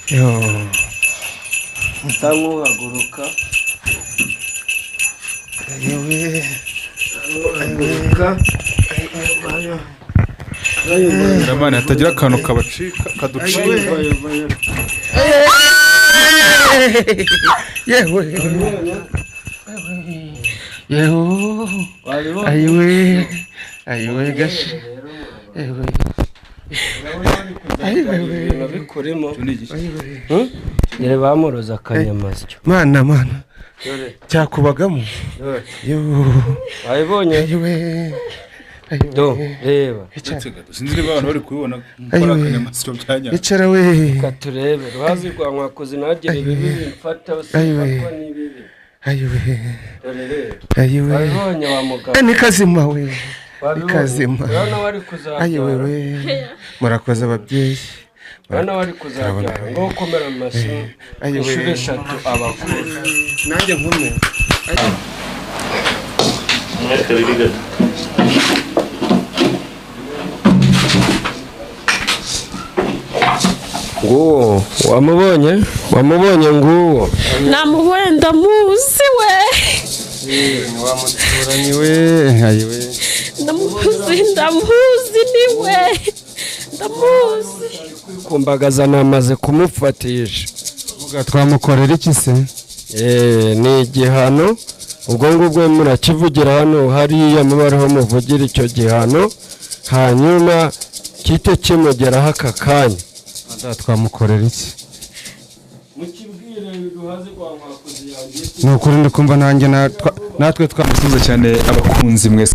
Yo. Usa nk'uhaguruka. Yewe. Uhaguruka. Ramani hatagira akantu kabacika kaducika. Yewe. Yewe. Ayiwe. Ayiwe gashi. Yewe. Ayiwe. Bikurimo. Dore bamuroza akanyamasyo. Mana mana. Cyakubagamo. Yo. Wayibonye? Ayiwe. Do, reba. Sinzi niba abantu bari kubibona gukora akanyamasyo byanya. Icara we. Reka turebe. Ruhazi rwa Nkwakuzi ntagire ibibi bimfata usifatwa n'ibibi. Ayiwe. Dore reba. Ayiwe. Wabibonye wa mugabo. Ni kazima we. Ni kazima. Urabona wari kuzabyara. Ayiwe we. Murakoze ababyeyi. Urabona wari kuzabyara. Ngo ukomere amashyi. Inshuro eshatu abakuru. Nanjye nkume. Umwe kabiri gatatu. Nguwo wamubonye? Wamubonye nguwo. Namubonye ndamuzi we. Wamuturanyi we, ayiwe. Ndamuzi, ndamuzi niwe. Ndamuzi. Kumbagaza namaze kumufatisha. Vuga twamukorera iki se? Ni igihano. Ubwo ngubwo murakivugira hano hariya mubariho muvugira icyo gihano, hanyuma kite kimugeraho aka kanya. Twamukorera iki? Mukibwire Ruhazi rwa Nkwakuzi yanjye. Ni ukuri ndikumva nanjye natwe twamusubiza cyane abakunzi mwese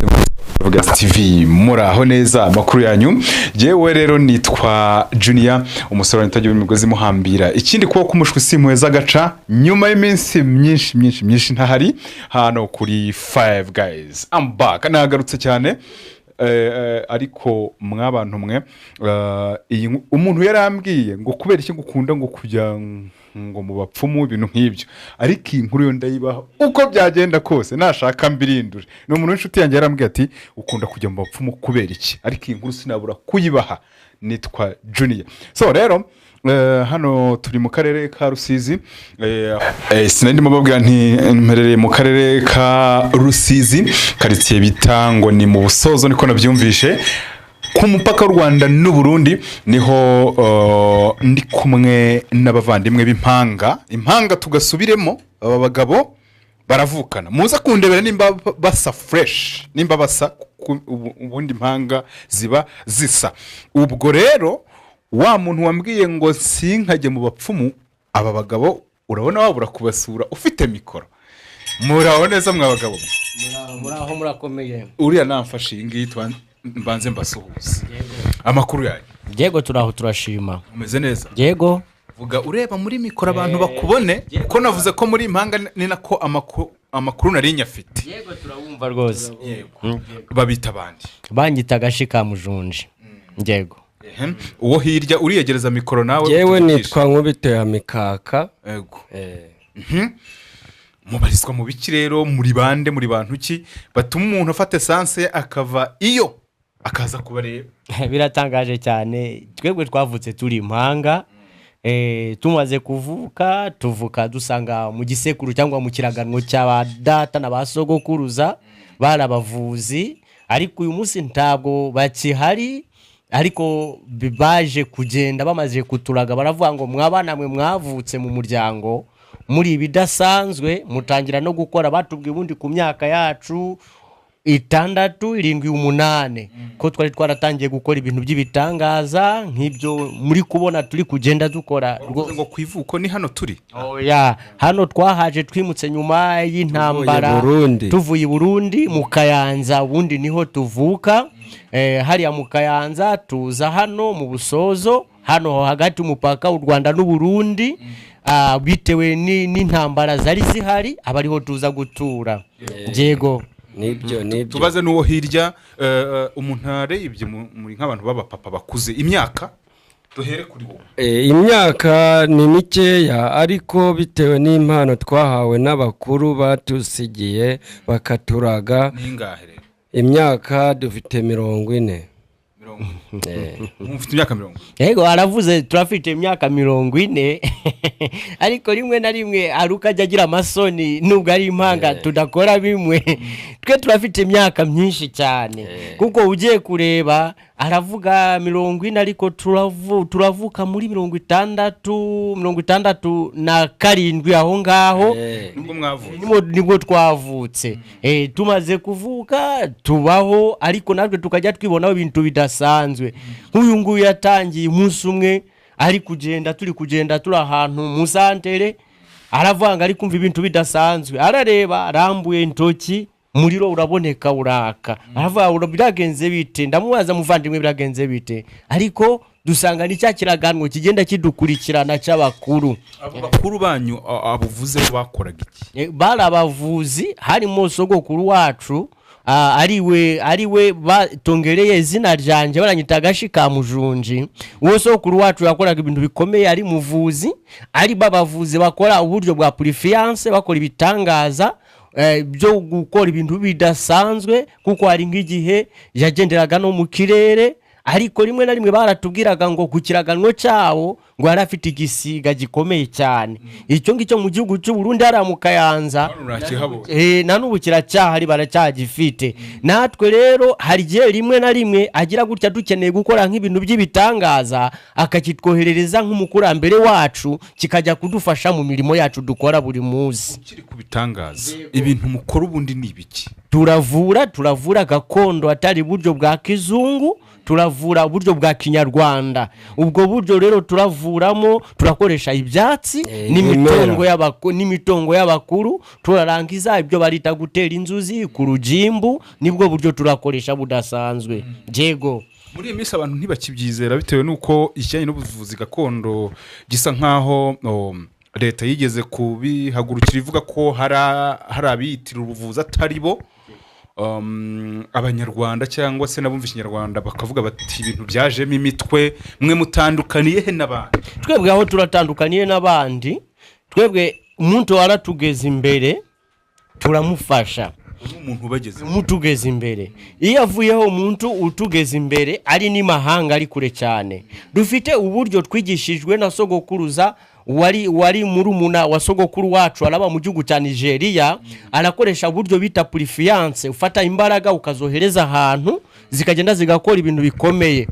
Vuga TV muraho neza amakuru yanyu. Jewe rero nitwa Junior, umusore nitagira imigozi muhambira. Ikindi kuba kumushwi simweza gaca nyuma y'iminsi myinshi myinshi myinshi ntahari hano kuri 5 guys. I'm back. Nagarutse cyane. Ariko mwabantu mwe umuntu yarambwiye ngo kubera iki ngukunda ngo kujya ngo mu bapfumu ibintu nk'ibyo, ariko iyi nkuru yo ndayibaha uko byagenda kose nashaka mbirindure. Ni umuntu w'inshuti yanjye yarambwiye ati ukunda kujya mu bapfumu kubera iki, ariko iyi nkuru sinabura kuyibaha. Nitwa Junior. So rero hano turi mu karere ka Rusizi. Sinari ndimo babwira nti mperereye mu karere ka Rusizi, karitsiye bita ngo ni mu Busozo, niko nabyumvishe, ku mupaka w'u Rwanda n'u Burundi. Niho ndi kumwe n'abavandimwe b'impanga. Impanga tugasubiremo, aba bagabo baravukana. Muza kundebera nimba basa fresh, nimba basa, ubundi impanga ziba zisa. Ubwo rero wa muntu wambwiye ngo sinkajye mu bapfumu, aba bagabo urabona wabura kubasura ufite mikoro. Muraho neza mwa bagabo? Muraho, murakomeye. Uriya namfashe iyi ngiyi mbanze mbasuhuze. Amakuru yanyu? Yego turaho turashima. Umeze neza? Yego. Vuga ureba muri mikoro abantu bakubone, kuko navuze ko muri impanga ni nako amakuru nari nyafite. Yego turabumva rwose. Yego. Babita abandi? Banyita Gashi ka Mujunji. Yego. Uwo hirya uriyegereza mikoro nawe. Yewe nitwa Nkubito ya Mikaka. Yego. Mubarizwa mu biki rero, muri bande, muri bantu ki batuma umuntu afata essence akava iyo akaza kubareba? Biratangaje cyane. Twebwe twavutse turi impanga. Tumaze kuvuka tuvuka dusanga mu gisekuru cyangwa mu kiraganwo cy'aba data na ba sogokuruza barabavuzi, ariko uyu munsi ntabwo bakihari. Ariko baje kugenda bamaze kuturaga baravuga ngo mwabana mwe mwavutse mu muryango muri ibidasanzwe, mutangira no gukora. Batubwiye ubundi ku myaka yacu 6, 7, 8 ko twari twaratangiye gukora ibintu by'ibitangaza nk'ibyo muri kubona turi kugenda dukora. Ngo kwivuko ni hano turi? Oya, hano twahaje twimutse nyuma y'intambara tuvuye i Burundi mu Kayanza, ubundi niho tuvuka. Hariya mu Kayanza tuza hano mu Busozo, hano hagati umupaka w'u Rwanda n'u Burundi. Bitewe n'intambara zari zihari abariho tuza gutura. Yego. Nibyo nibyo. Tubaze n'uwo hirya, umuntu arebye muri nk'abantu baba papa bakuze imyaka duhere kuri wowe. Imyaka ni mikeya, ariko bitewe n'impano twahawe n'abakuru batusigiye bakaturaga. Ningahe rero? Imyaka dufite 40. Mufite imyaka 40? Yego, aravuze turafite imyaka 40, ariko rimwe na rimwe aruka ajya agira amasoni nubwo ari impanga tudakora bimwe. Twe turafite imyaka myinshi cyane, kuko ugiye kureba aravuga 40, ariko turavuka muri 60, 67 aho ngaho. Nibwo mwavutse? Nibwo twavutse. Tumaze kuvuka tubaho, ariko natwe tukajya twibonaho ibintu bidasanzwe. Nk'uyu nguyu yatangiye umunsi umwe ari kugenda, turi kugenda turi ahantu mu santere, aravanga ari kumva ibintu bidasanzwe, arareba arambuye intoki, umuriro uraboneka uraka, aravuga biragenze bite? Ndamubaza muvandimwe biragenze bite? Ariko dusanga ni cya kiraganwa kigenda kidukurikirana cy'abakuru. Abo bakuru banyu abuvuze bakoraga iki? Bari abavuzi, harimo sogokuru wacu ariwe batongereye izina ryanje, baranyita Agashi ka Mujunji. Uwo sogokuru wacu yakoraga ibintu bikomeye, ari muvuzi, ari babavuzi bakora uburyo bwa purifiance, bakora ibitangaza byo gukora ibintu bidasanzwe, kuko hari nk'igihe yagenderaga no mu kirere. Ariko rimwe na rimwe baratubwiraga ngo ku kiraganwa cyawo ngo yari afite igisiga gikomeye cyane. Icyo ngicyo mu gihugu cy'u Burundi hariya mu Kayanza, na n'ubu kiracyahari, baracyagifite. Natwe rero hari igihe rimwe na rimwe agira gutya dukeneye gukora nk'ibintu by'ibitangaza, akakitwoherereza nk'umukurambere wacu, kikajya kudufasha mu mirimo yacu dukora buri munsi. Ukiri ku bitangaza, ibintu mukora ubundi ni ibiki? Turavura gakondo atari buryo bwa kizungu, turavura uburyo bwa kinyarwanda. Ubwo buryo rero turavuramo, turakoresha ibyatsi n'imitongo y'abakuru, turarangiza ibyo barita gutera inzuzi ku rugimbu, nibwo buryo turakoresha budasanzwe. Jego muri iyi minsi abantu ntibakibyizera bitewe nuko ikijyanye n'ubuvuzi gakondo gisa nkaho leta yigeze kubihagurukira ivuga ko hari abiyitira ubuvuzi atari bo. Abanyarwanda cyangwa se n'abumva ikinyarwanda bakavuga bati ibintu byajemo imitwe, mwe mutandukaniye he n'abandi? Twebwe aho turatandukaniye n'abandi, twebwe umuntu waratugeza imbere turamufasha. Umuntu ubageze mutugeza imbere, iyo avuyeho umuntu utugeza imbere ari n'imahanga, ari kure cyane. Dufite uburyo twigishijwe na sogokuruza wari murumuna wa sogokuru wacu, araba mu gihugu cya Nigeria, arakoresha uburyo bita purifiance, ufata imbaraga ukazohereza ahantu zikagenda zigakora ibintu bikomeye.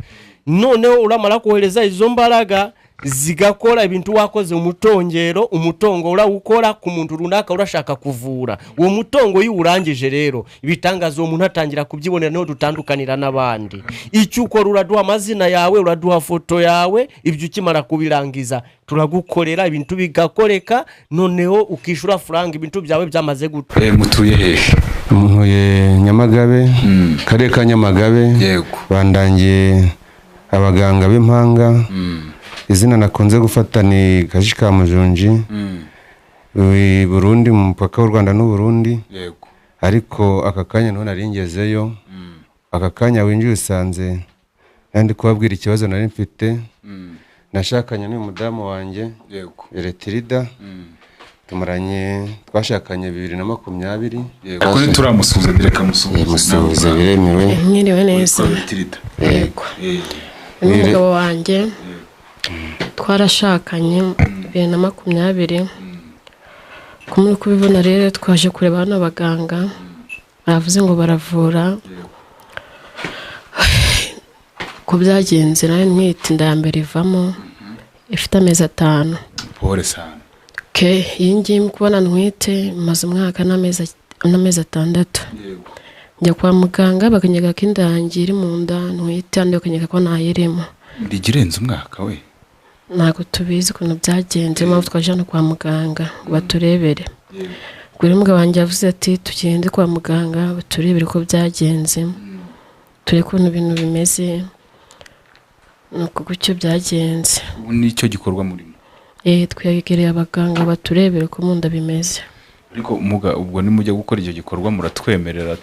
Noneho uramara kohereza izo mbaraga zigakora ibintu wakoze umutongero, umutongo urawukora ku muntu runaka urashaka kuvura. Uwo mutongo iyo urangije rero ibitangazo uwo muntu atangira kubyibonera, niho dutandukanira n'abandi. Icyo ukora uraduha amazina yawe, uraduha foto yawe, ibyo ukimara kubirangiza turagukorera ibintu bigakoreka, noneho ukishura franga ibintu byawe byamaze guta. Mutuye hehe? Ntuye Nyamagabe, karere ka Nyamagabe. Yego. Bandangiye abaganga b'impanga. Izina nakunze gufata ni Kashi ka Mujunji. Burundi, mu mupaka w'u Rwanda n'u Burundi. Yego. Ariko aka kanya none naringezeyo. Aka kanya winjiye usanze nandi kubabwira ikibazo nari mfite. Nashakanye n'uyu mudamu wanjye. Yego. Beretirida. Tumaranye, twashakanye 2020. Yego. Ariko ntituramusuhuza, direka musuhuze. Musuhuze biremewe. Mwiriwe neza. Beretirida. Yego. N'umugabo wanjye twarashakanye 2020. Kumuri kubibona rero twaje kureba hano abaganga baravuze ngo baravura. Ko byagenze nawe ntwite inda ya mbere ivamo ifite amezi 5. Pole sana. Okay, iyi ngiyi kubona ntwite maze umwaka n'amezi 6. Yego. Njya kwa muganga bakanyega ko inda yanjye iri mu nda ntwite, andi bakanyega ko ntayirimo. Ndigirenze umwaka we? Ntabwo tubizi ukuntu byagenze, mpamvu twaje hano kwa muganga ngo baturebere. Ubwo rero umugabo wanjye yavuze ati tugende kwa muganga baturebere uko byagenze, turebe ukuntu ibintu bimeze, nuko gutyo byagenze. Ubu nicyo gikorwa murimo? Twegereye abaganga baturebere uko mu nda bimeze. Ariko muga ubwo nimujya gukora icyo gikorwa muratwemerera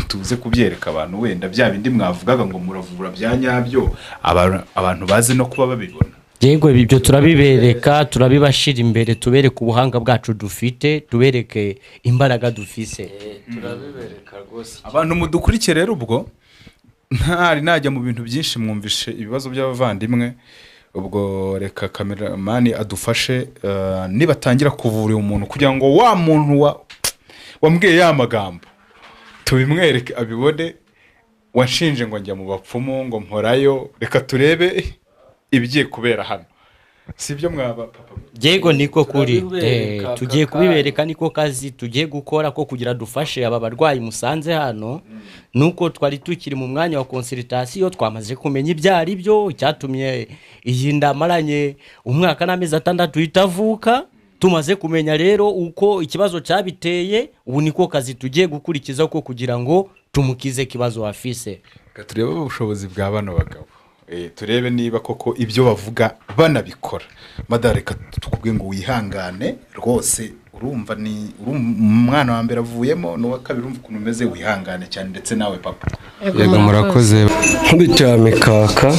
tuze kubyereka abantu, wenda bya bindi mwavugaga ngo muravura bya nyabyo, abantu bazi no kuba babibona. Yego, ibyo turabibereka, turabibashira imbere, tubereke ubuhanga bwacu dufite, tubereke imbaraga dufise. Turabibereka rwose. Abantu mudukurikiye rero ubwo Ntari najya mu bintu byinshi, mwumvishe ibibazo by'abavandimwe. Ubwo reka kameramani adufashe, nibatangira kuvura uyu muntu kugira ngo wa muntu wambwiye ya magambo tubimwereke abibone, wanshinje ngo njya mu bapfumu ngo mporayo, reka turebe ibigiye kubera hano. Sibyo mwaba papa? Yego niko kuri, tugiye kubibereka, niko kazi tugiye gukora ko kugira dufashe aba barwayi musanze hano. Nuko twari tukiri mu mwanya wa consultation, twamaze kumenya ibyari byo cyatumye iyi ndamaranye umwaka n'amezi 6 itavuka. Tumaze kumenya rero uko ikibazo cyabiteye, ubu niko kazi tugiye gukurikiza ko kugira ngo tumukize kibazo afise. Reka turebe ubushobozi bwa bano bagabo, turebe niba koko ibyo bavuga banabikora. Madare, reka tukubwiye ngo wihangane rwose, urumva ni umwana wa mbere avuyemo n'uwa kabiri, urumva ukuntu umeze, wihangane cyane, ndetse nawe papa. Yego murakoze. Nkubita mikaka,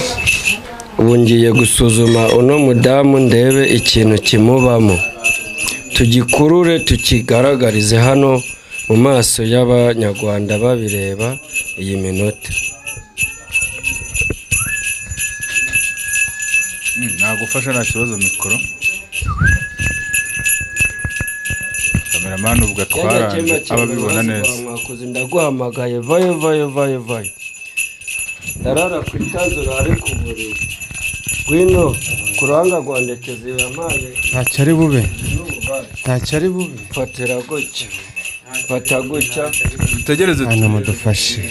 ubu ngiye gusuzuma uno mudamu ndebe ikintu kimubamo, tugikurure tukigaragarize hano mu maso y'abanyarwanda babireba iyi minota. Nagufasha nta kibazo mikoro. Kameramani ubwo twaranje ababibona neza. Mwakoze, ndaguhamagaye vayo vayo vayo vayo. Ndarara ku itanzura ari ku buriri. Ngwino kuranga rwandekezi yampaye. Ntacyo ari bube. Ntacyo ari bube. Fatira gutya. Fata gutya. Dutegereze hano mudufashe.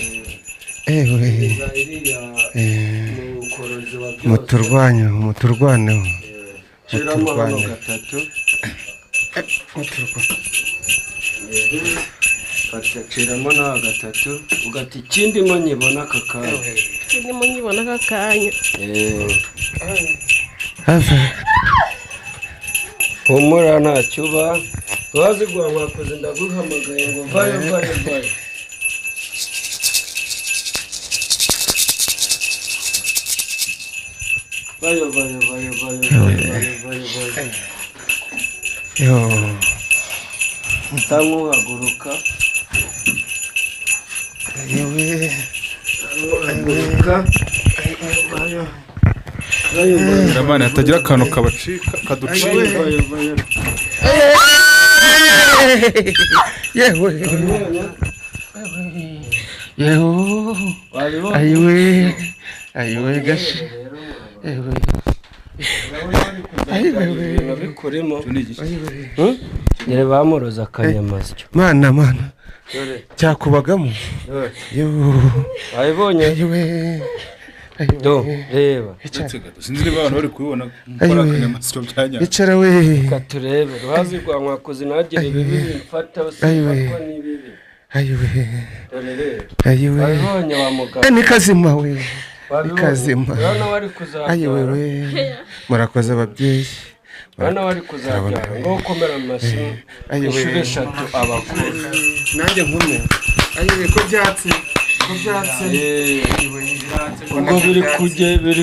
Ewe. Muturwanyeho, muturwaneho. Muturwaneho gatatu. Faciramo na gatatu ugati ikindi mo nyibona kakanya. Ikindi mo nyibona kakanya. Humura ntacyo uba. Wazigwa mwakoze, ndaguhamagaye ngo vayo vayo vayo. Vayo vayo vayo vayo vayo vayo vayo. Yo. Ntamuhaguruka. Yewe. Haguruka. Vayo. Ramani hatagira akantu kabacika kaducika. Yewe. Yewe. Ayiwe. Ayiwe gashi. Yewe. Ayiwe. Bikurimo. Nyere bamuroza akanyamasyo. Mana mana. Cyakubagamo. Yewe. Ayibonye. Ayiwe. Do, reba. Sinzi niba abantu bari kubibona gukora akanyamasyo byanya. Icara we. Katurebe. Ruhazirwa mwakoze nagire bibi mfata usifatwa n'ibibi. Ayiwe. Dore rero. Ayiwe. Ayibonye wa mugabo. Ni kazima we. Ni kazima. Urabona wari kuzabyara. Ayiwe we. Murakoze ababyeyi. Urabona wari kuzabyara. Ngo komera amashyi. Inshuro 3 abakuru. Nanjye nkume. Ayiwe ko byatse. Ko byatse. Ubwo biri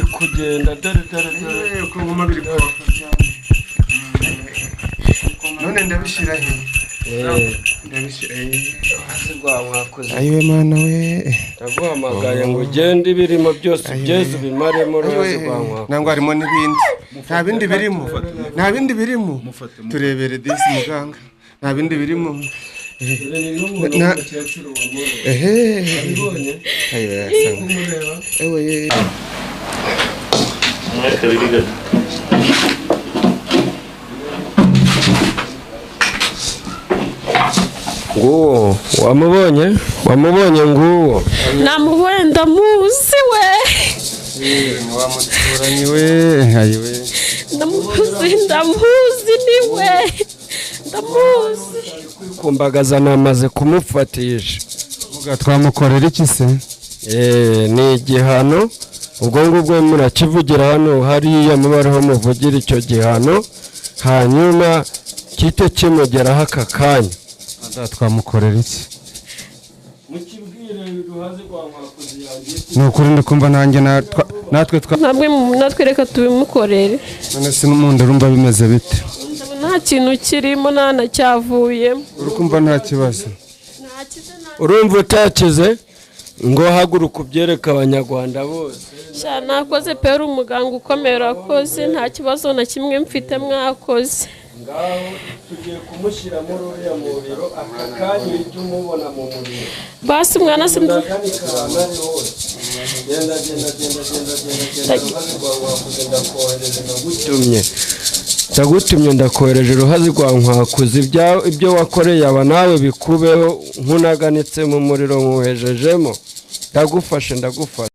kugenda dore dore dore. Uko ngoma biri kwaka. None ndabishira he? Ndabishira he? Ayiwe mana we. Ndaguhamagaye ngo ugende ibirimo byose byeze ubimaremo rwose. Nangwa harimo n'ibindi. Nta bindi birimo. Nta bindi birimo. Turebere disi muganga. Nta bindi birimo. Ehe. Ayiwe asanga. Ewe. 1 2 3. Nguwo wamubonye, wamubonye nguwo. Namubonye ndamuzi we. Wamuturanyi we. Ayiwe. Ndamuzi, ndamuzi niwe. Ndamuzi. Kumbagaza namaze kumufatisha. Muga twamukorera iki se? Ni igihano. Ubwo ngubwo murakivugira hano hariya mubariho muvugira icyo gihano, hanyuma kite kimugeraho aka kanya. Twamukorera iki? Mukibwire ruhaze kwa mwakozi yanjye. Ni ukuri ndikumva nanjye natwe namwe natwe reka tubimukorere. None se n'umuntu urumva bimeze bite? Nta kintu kirimo nta na cyavuyemo. Urukumva nta kibazo. Urumva utakize? Ngo haguruka ubyereke Abanyarwanda bose. Sha, nakoze pe, uri umuganga ukomeye, urakoze, nta kibazo na kimwe mfite, mwakoze. Ngaho tugiye kumushyira muri uriya muriro aka kanya, uhita umubona mu muriro. Basi umwana sinzi. Ndaganika ahantu ari hose. Genda, genda, genda, genda, genda, genda. Uruhazi rwawe wakuze, ndakohereje, ndagutumye, ndagutumye, ndakohereje uruhazi rwa nkwakuze. Ibyo wakoreye aba nawe bikubeho. Nkunaganitse mu muriro, nkuhejejemo, ndagufashe, ndagufashe.